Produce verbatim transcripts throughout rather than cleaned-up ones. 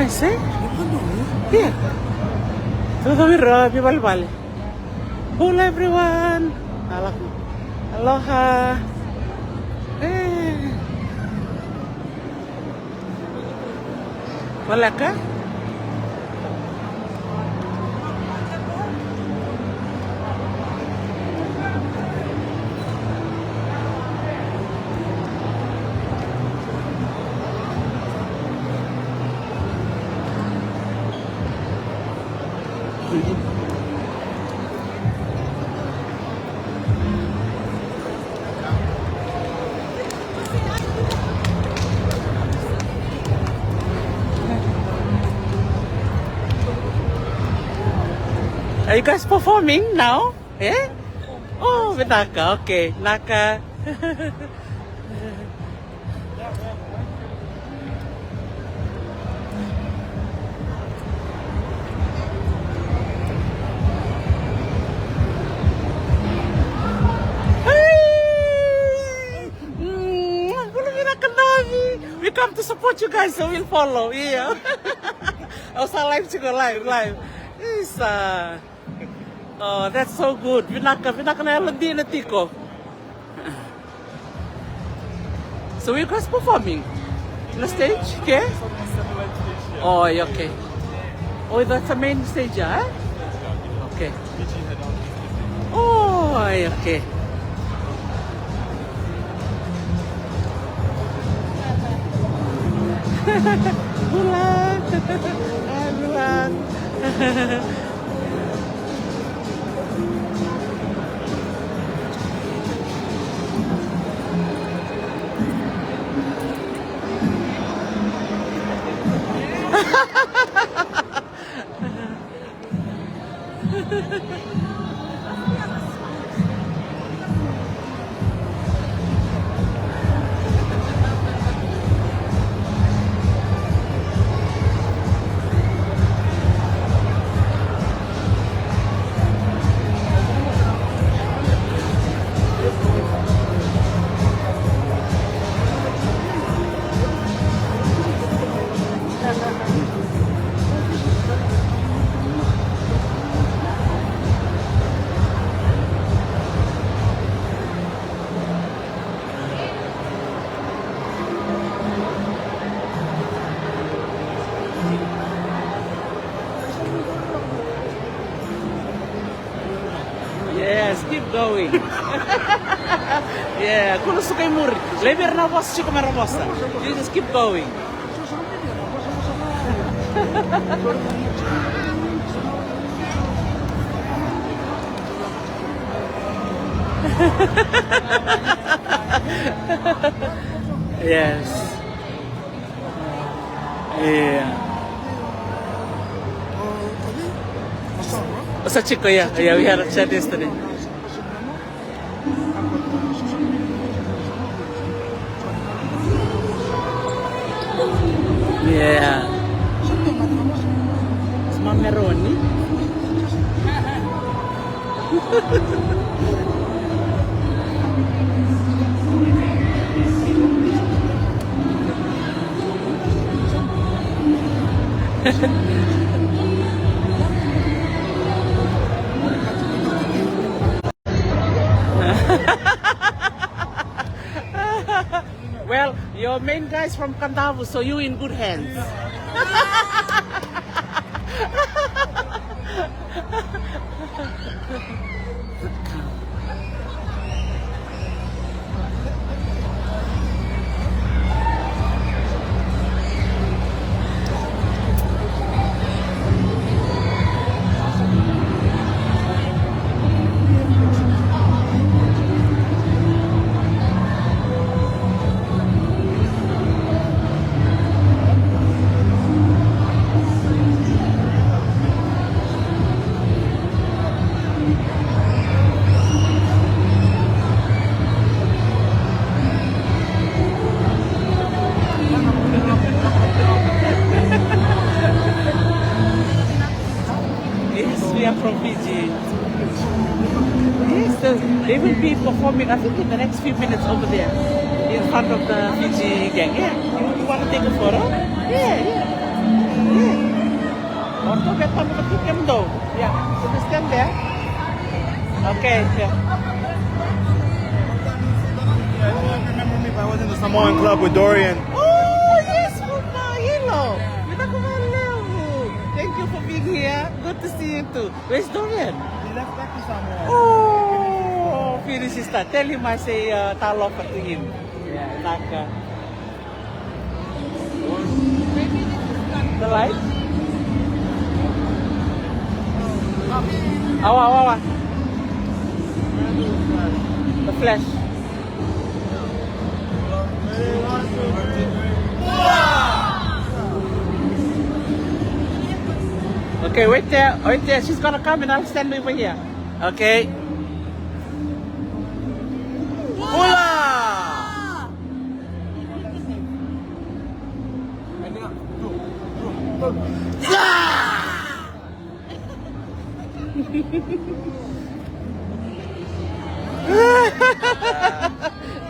Se? Ia. Tudo vira, vivalivali. Hello everyone. Aloha. Aloha. Eh. Voleka. Are you guys performing now? Eh? Oh, vinaka. Okay, vinaka. Hey! Mm, bula vinaka Davi. We come to support you guys, so we'll follow. Yeah. Au sa live tiko, live, live. Isa. Oh, that's so good. Vinaka, vinaka na yalo dina tiko. So you guys performing? In the stage? Okay? Oh, okay. Oh, that's the main stage, eh? Okay. Oh, okay. Hola, everyone. Yes, keep going. Yeah, kua ni suka i muri. Laivi ira na vosa tiko me ra vosa. You just keep going. Yes. Yeah. O sa tiko, yeah, yeah, we had a chat yesterday. Yeah. Sma meroni. Well, your main guys from Kadavu, so you in good hands. Yes, we are from Fiji. Yes, so they will be performing, I think, in the next few minutes over there in front of the Fiji gang. Yeah, you, you want to take a photo? Yeah, yeah. Or tu beta mo tu kem do. Yeah, so just stand there. Okay, yeah. Remember me? I was in the Samoan club with Dorian. Oh, yes, puta, hilo. Vinaka vakalevu. Thank you for being here. Good to see you too. Where's Dorian? He left back to Samoa. Oh, Fiji sister. Tell him I say, uh, talofa to him. Yeah, vinaka. The light? Awa, awa, awa. The flash. Okay, wait there, wait there. She's gonna come and I'll stand over here. Okay. Hola!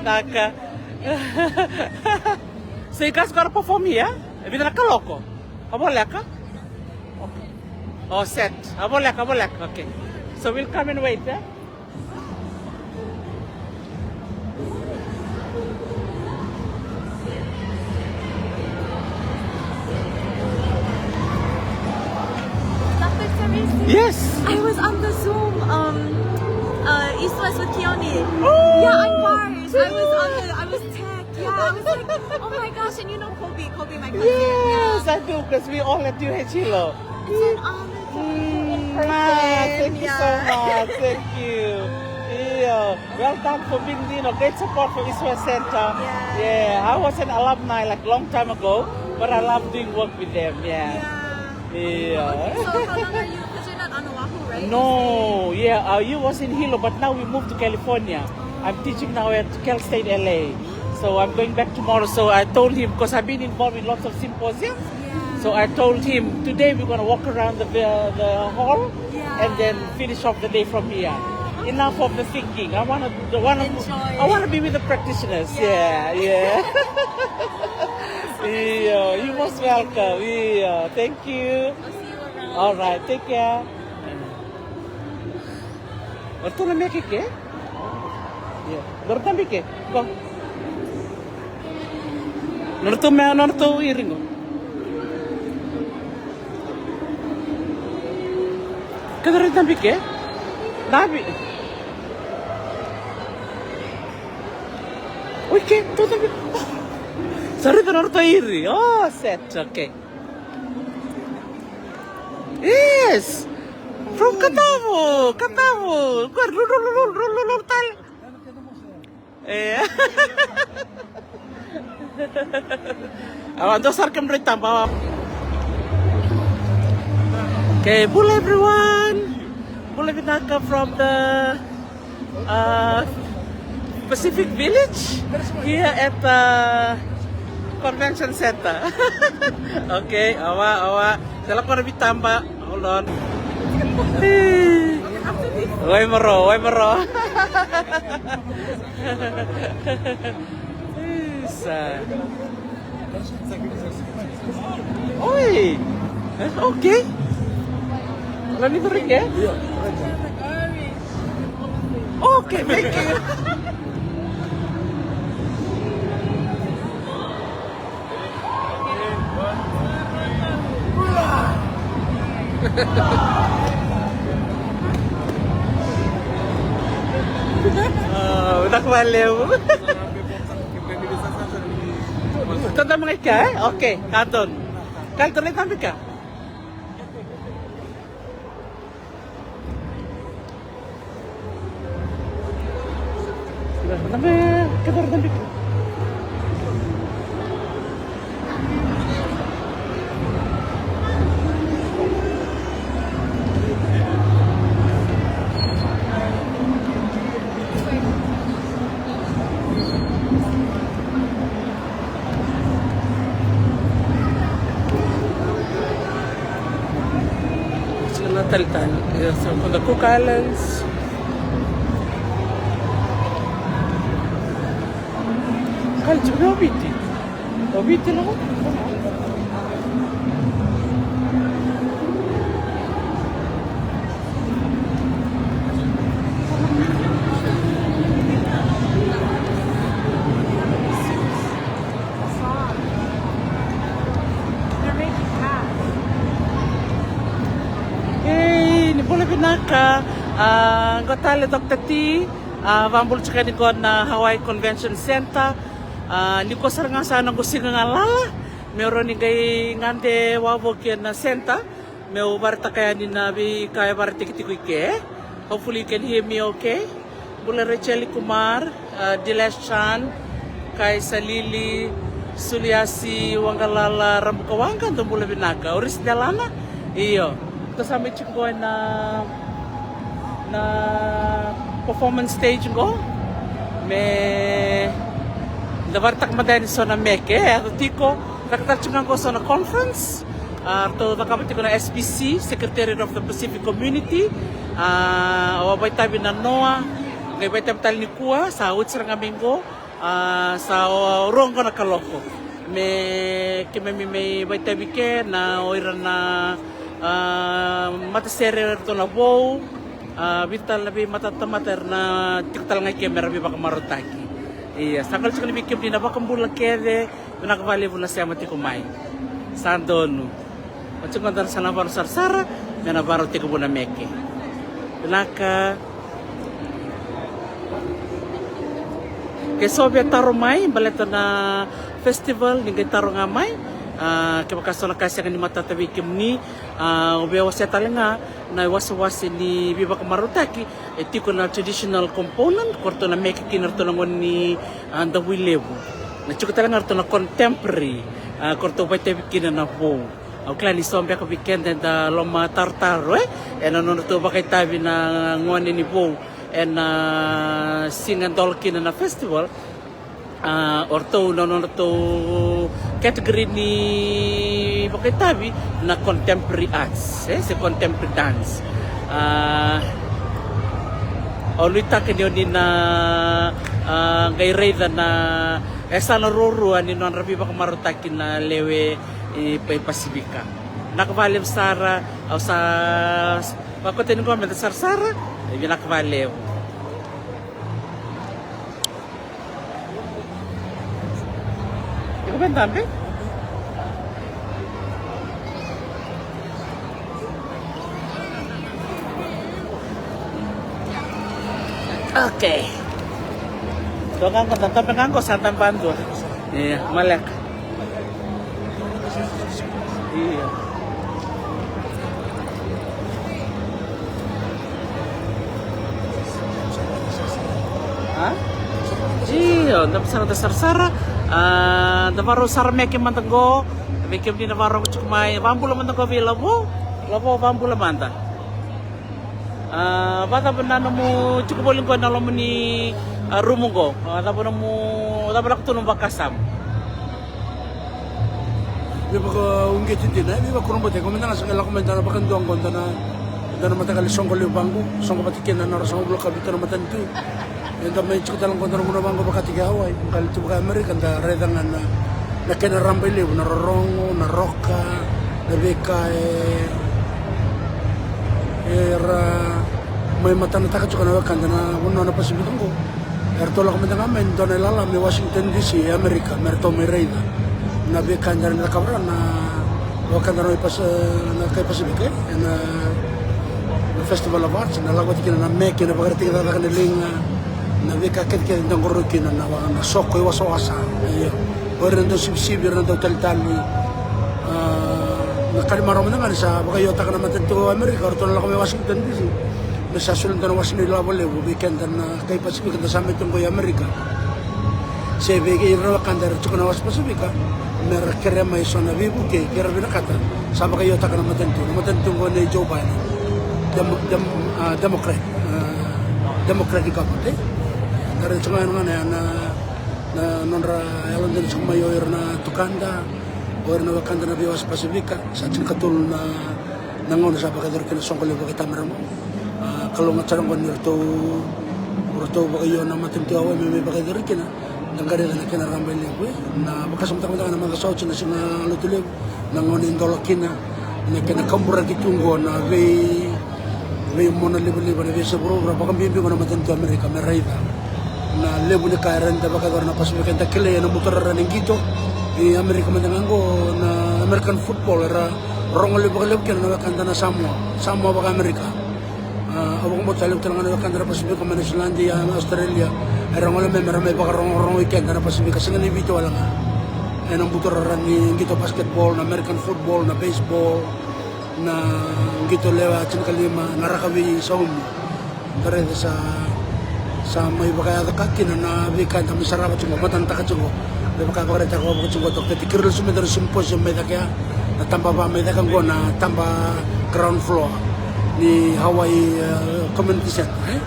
Naka. So you guys gonna perform here? E vica na kaloko? A voleka? Oh, set. A voleka, a voleka. Okay. So we'll come and wait, eh? Doctor Teresi. Yes. I was on the Zoom, um, uh, East West with Keone. Oh. Yeah, I'm Mars. I was on the, I was tech. Yeah, I was like, oh my gosh, and you know Kobe, Kobe, my cousin. Yes, yeah. I do, because we all at U H Hilo. It's an honor to meet you in person. Mm, ah, thank you so much. Thank you. Yeah. Well done for being, you know, great support for East West Center. Yeah. Yeah, I was an alumni like long time ago, but I love doing work with them. Yeah. Yeah. Yeah. Okay, so how long are you? Because you're not on Oahu, right? No, yeah, uh, you was in Hilo, but now we moved to California. Oh. I'm teaching now at Cal State L A. So I'm going back tomorrow. So I told him, because I've been involved in lots of symposiums. Yeah. So I told him today we're gonna walk around the the hall, yeah, and then finish off the day from here. Oh, okay. Enough of the thinking. I wanna, I wanna, enjoy. I wanna be with the practitioners. Yeah. Yeah, yeah. Yeah, you most welcome. Yeah, thank you. I'll see you around. All right, take care. O ratou na meke ke? Ia, o ratou na meke. Go. O ratou me, o ratou iri go. Keda ratou na meke? Davi. Oi ke, ratou na meke. Sa ratou na ratou iri. Oh, set, okay. Yes. From Katavu, Katavu. Ko rulululululul tale. E. Awa, dou sa raica me raica taba. Okay, bula everyone. Bula vinaka from the uh, Pacific Village here at the convention center. Okay, awa, awa. Sela kora vitaba. Hold on. Wai maro, wai maro. Isa. Oi. Eh, okay. Lani tu rike? Okay, thank you. Ah, vinaka vakalevu. Tada mai ka, e? Okay, ka donu. Ka donu, e tabi ka. Tada mai, ka donu, tabi ka. Sila na talitali. Ia, sa ko na Cook Islands. Kali tiko na o Viti. O Viti na ko. A, qo tale Doctor T, a, vabula tiko yani qo na Hawaii Convention Center. A, nikua sara ga sa noqu siga galala meu rawa ni qai gade wavoki ena center meu vakaraitaka yani na veika e vakaraitaki tiko i ke. Hopefully you can hear me okay. Bula Rachel Kumar, a, Dilesh Chan, Kai Salili, Suliasi Waqalala Rabukawaqa, dou bula vinaka. Orisi Delana, io. Tou sa mai tiko qo ena, na performance stage qo. Me da vakaraitaka mada yani so na meke e yaco tiko. Caka tale tiko ga qo so na conference. A, ratou cakava tiko na S P C, Secretariat of the Pacific Community. A, au a vakaitavi na noa, qai vakaitavi tale nikua, sa oti sara ga mai qo. A, sa o, rua qo na kaloko me keimami mai vakaitavi ke na o ira na, a, matasere eratou na vou. A, vica tale na veimatatamata era na tiko tale ga i ke mera veivakamarautaki. Ia, sa kalougata tiko ni vei kemuni na vakabula kece. Vinaka vakalevu na sema tiko mai. Sa donu. Oti qo da na sa na vakarau sarasara me na vakarau tekivu na meke. Vinaka. Ke so via taro mai baleta na festival, ni qai taro ga mai. A, kevaka so na ka e sega ni matata vei kemuni, a, au via wasea tale ga na iwasewase ni veivakamarautaki. E tiko na traditional component, ko ratou na meke kina ratou na gone ni, a, Davuilevu. Na tiko tale ga ratou na contemporary, a, ko ratou vakaitavi kina na vou. Au kila ni so beka vei keda eda lomatarotaro, e, ena nodratou vakaitavi na gone ni vou ena, a, siga e dola kina na festival. A, o ratou na nodratou category ni vakaitavi na contemporary arts, e, se contemporary dance. A, au nuitaka ni o ni na, a, qai raica na, e, sa na ruarua ni nodra veivakamarautaki na lewe i, i Pasifika. Vinaka vakalevu sara, au sa vakota ni qo me da sarasara, e, vinaka vakalevu. Iko vei dabe? Okay. Dua ga qo, da dabe ga qo, sa dabe dua. Ia, maleka. Io. A? Io, da sara, da sarasara. A, da vakarau sara meke mada qo. Vei kemuni na vakarorogo tiko mai, vakabula mada qo vei Lavo. Lavo, vakabula mada. A, vakacava na nomu tiko voli qo ena loma ni, a, rumu qo? A, cava nomu, cava lako tu nomu vakasama? Veivakauqeti dina, e veivakurabuitaki, ko meda ga sa qai lako mai, da na vakadua qo, da na, da na mataqali soqo levu vaqo, soqo vata kina na nodra soqo vula ka vitu na matanitu. Eda mai tiko tale qo, da na vanua vaqo vakataki Hawaii, qai tu vaka Amerika, da raica ga na, na kena raba i levu, na rorogo, na roka, na veika e, era mai matanataka tiko na wekada na vanua na Pasifika qo. Eratou lako mada ga mai dua na ilala mai Washington D C e Amerika, me ratou mai raica na veika eda rawa ni cakava rawa na wekada na, na kai Pasifika, e, na, na Festival of Arts, na lako vata kina na meke, na vakaraitaki cakacaka ni liga, na veika kecekece da qoroya kina na, na soko i wasawasa. Io. O ira na dau sivisivi, o ira na dau talitali. A, na ka ni marau mada ga ni sa vakaiotaka na matanitu o Amerika, o ratou na lako mai Washington D C. Me sa soli dua na wase ni lavo levu vei keda na kai Pasifika da sa mai tu qo i Amerika. Se vei ira na wekada era tiko na wase Pasifika, me ra kerea mai so na veivuke, ke ra vinakata, sa vakaiotaka na matanitu. Na matanitu qo nei Joe Biden. Demo-, dem-, a, Democrat, a, Democratic government, e? Da raica tiko ga na, na, na nodra yalodina tiko mai o ira na tukada, o ira na wekada na veiwase Pasifika, sa tinikatolu na, na gauna sa vakayacori kina na soqo levu vakaitamera qo. A, kalougata sara qo ni ratou, ratou vakaio na matanitu Hawaii me mai vakayacori kina. Da qai raica na kena raba i levu, e. Na vakasamataka mada ga na macawa sa oti na siga Lotulevu. Na gauna e dola kina na kena kaburaki tu qo na vei, veimona livaliva, na veise vuravura, vakabibi qo na matanitu Amerika me raica na levu ni ka era ni da vakayacora na Pasifika. Eda kilai ena buturara ni qito i Amerika mada ga qo na American football, era rogo levu vakalevu kina na wekada na Samoa, Samoa vaka-Amerika. A, Au vakabauta sa levu tale ga na wekada na Pasifika mai Niusiladi, a, Australia, era gole mai me ra mai vakarogorogo i keda na Pasifika, sega ni Viti wale ga. Ena buturara ni qito basketball, na American football, na baseball, na qito lewe tinikalima, na rakavi saumi. Da raica sa, sa mai vakayaco ka kina na veika eda mai sarava tiko qo, matanataka tiko qo. Me vaka vakaraitaka vakavuka tiko qo, Doctor Tikiril, su me da na symposium mai cake ya, na taba va mai cake qo, na taba ground floor ni Hawaii, e, Community Center, e?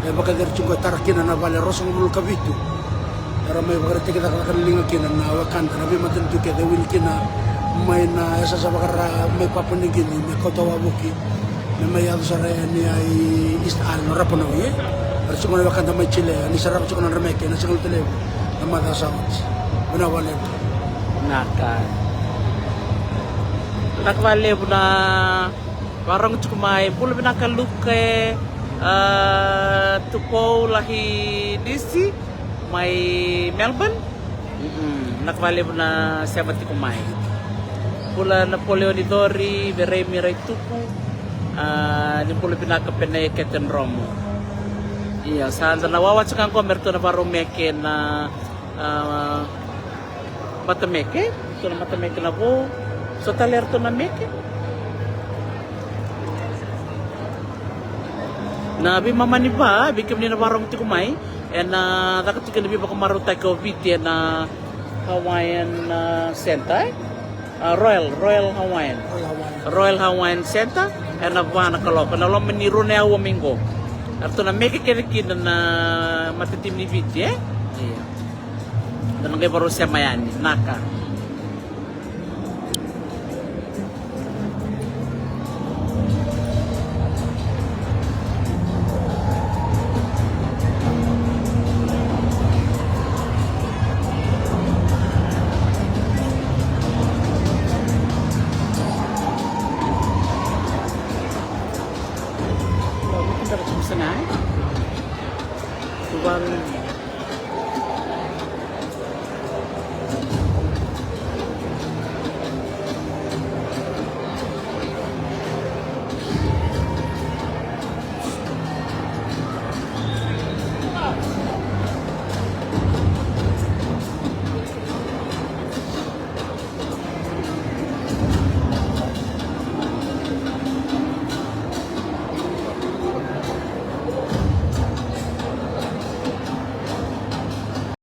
E vakaceri tiko qo, e tara kina na vale ruasagavulu ka vitu. Era mai vakaraitaki cakacaka na liga kina na wekada, na veimatanitu kece e wili kina mai na yasayasa vakaRa mai Papua New Guinea, me kauta wavoki, me mai yaco sara yani i East Island, Rapa Nui, e? Era tiko na wekada mai Chile, ni sarava tiko na nodra meke na Siga Levu na macawa sa oti. Vinaka vakalevu. Naka. Vinaka vakalevu na vakarorogo tiko mai. Bula vinaka Luke, a, Tupou Lahi Nisi mai Melbourne. Mm-mm. Vinaka vakalevu na sema tiko mai. Bula Napoleoni Cori, Veremi Raituku, a, ni bula vinaka Penei Keten Romo. Ia, sa da na wawa tiko qo me ratou na vakarau meke na, a, matameke, so na matameke na vou, so tale eratou na meke. Na veimama ni va, vei kemuni na vakarorogo tiko mai, ena caka tiko na veivakamarautaki o Viti ena Hawaiian, a, Center, e? A, Royal, Royal Hawaiian. Royal Hawaiian. Royal Hawaiian Center, ena va na kaloko, na loma ni rua na aua mai qo. Eratou na meke kece kina na matatimi ni Viti, e? Ia. Da na qai varau sema yani, naka. Tuvalu.